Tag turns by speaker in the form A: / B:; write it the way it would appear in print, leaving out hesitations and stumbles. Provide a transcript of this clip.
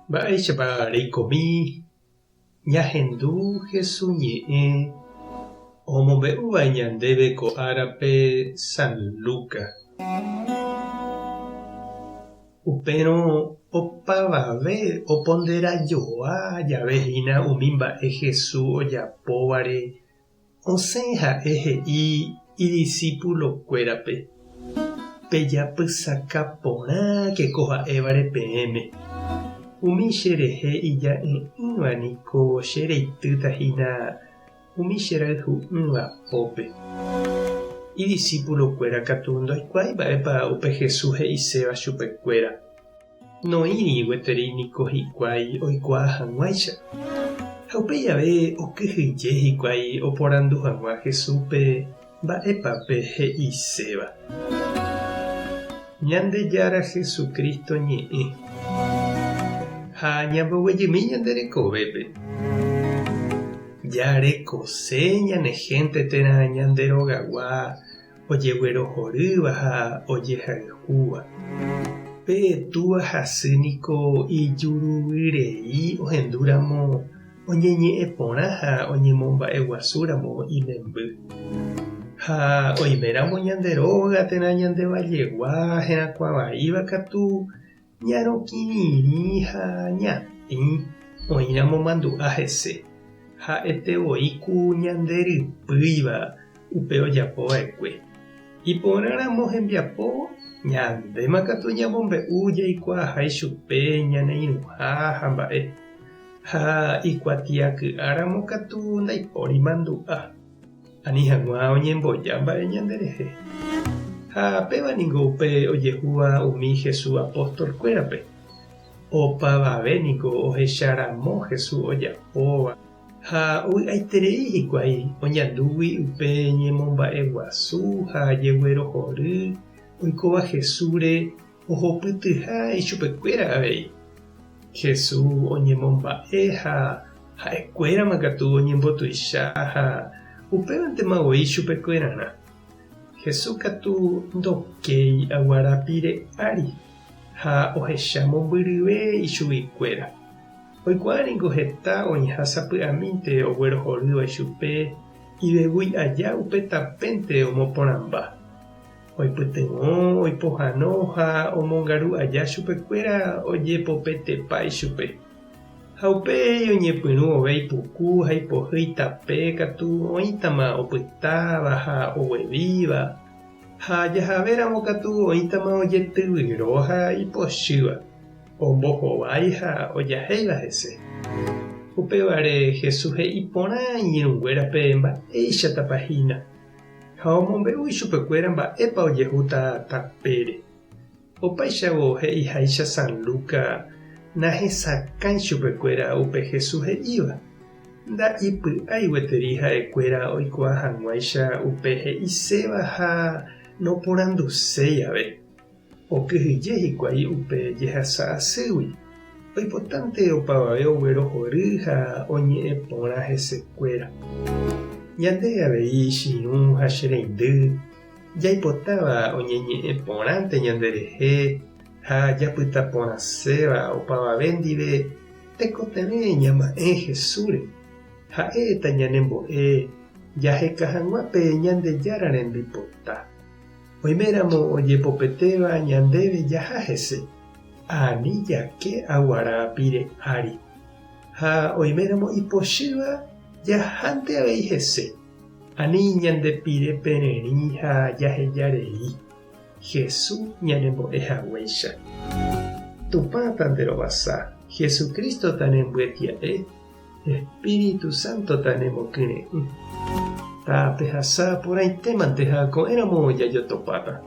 A: Mba'éichapa reikomi ñahendu Hesu ñe'ẽ omombe'úva ñandéve ko árape San Lucas? Upérõ opavave oponderajoa jave hína umi mba'e Hesu ojapóvare Osẽ ha'e he'i idisípulokuérape, Pejapysaka porãke ko ha'évare peẽme. Umi che rehe ija'e'ỹva niko che reitýta hína umi che rayhu'ỹva pópe. Idisípulokuéra katu ndoikuaái mba'épa upe Jesús he'iséva chupekuéra. Noĩri gueteri niko hikuái oikuaa hag̃uáicha. Ha upéi ave okyhyje hikuái oporandu hag̃ua Jesúspe mba'épa pe he'iséva. Ñandejára Jesucristo ñe'ẽ. Ha ñamboguejymi ñande rekovépe. Jarekose ñane hénte térã ñande rogagua ojeguerohorýva ha ojehayhúva. Pe túva hasy niko ijuruvyrei ohendúramo oñeñe'ẽ porã ha oñemomba'eguasúramo imemby. Ha oiméramo ñande róga térã ñande vallegua herakuã vaíva katu ñarokĩrirĩ ha ñatĩ oĩramo mandu'a hese, ha'ete voi ku ñande rypýiva upe ojapo va'ekue. Iporãramo hembiapo, ñandéma katu ñamombe'u jaikuaaha ichupe ñane irũha ha mba'e. Ha ikuatiaky'áramo katu ndaipóri mandu'a. Ani hag̃ua oñemboja mba'e ñanderehe. Ha péva ningo upe ojehúva umi Jesús apóstolkuérape. Opavave niko ohecha ramo Jesús ojapóva ha ovy'aiterei hikuái oñandúgui upe ñemomba'eguasu ha jeguerohory oikóva Jesúsre ohopytyha ichupekuéra avei. Jesús oñemomba'e ha ha'ekuérama katu oñembotuicha ha upévantema voi ichupekuerarã. Jesús katu ndokéi aguara pire ári ha ohecha mombyryve ichuguikuéra. Oikuaa ningo heta oĩha sapy'amínte oguerohorýva ichupe ivevúi aja upe tapénte omoporãmba. Oipytyvõ, oipohãno ha omongaru aja chupekuéra ojepopetepa ichupe. Ha upéi oñepyrũ ove ipuku ha ipohýi tape katu oĩtama opytáva ha oguevíva, ha jahavéramo katu oĩtama ojetyvyro ha ipochýva, ombohovái ha ojahéiva hese. Upévare Jesús he'i porã iñirũnguérape mba'éichatapa hína, ha omombe'u ichupekuéra mba'épa ojehúta tapére. Opáichavo he'iháicha San Luca nahesakãi chupekuéra upe Jesús he'íva, nda'ipy'ái gueteri ha'ekuéra oikuaa hag̃uáicha upe he'iséva ha noporanduséi ave. Okyhyje hikuái upe jehasa asýgui, oipotánte opavave oguerohory ha oñe'ẽ porã hesekuéra. Ñande avei che irũ ha che reindy Jaipotáva oñeñe'ẽ porãnte ñanderehe ha japyta porãséva opavave ndive tekotevẽ ñama'ẽ Jesúsre. Ha'e tañanembo'e jaheka hag̃ua pe Ñandejára rembipota. Oiméramo ojepopetéva ñandéve jaha hese, ani jake aguara pire ári. Ha oiméramo ipochýva jahánte avei hese. Ani ñande pire pererĩ ha jaheja rei, Jesús ñanembo'e haguéicha. Tupã tanderovasa, Jesucristo tanembyetia'e, Espíritu Santo tanemokyre'ỹ. Tapehasa porãitémante ha ko'ẽramo jajotopáta.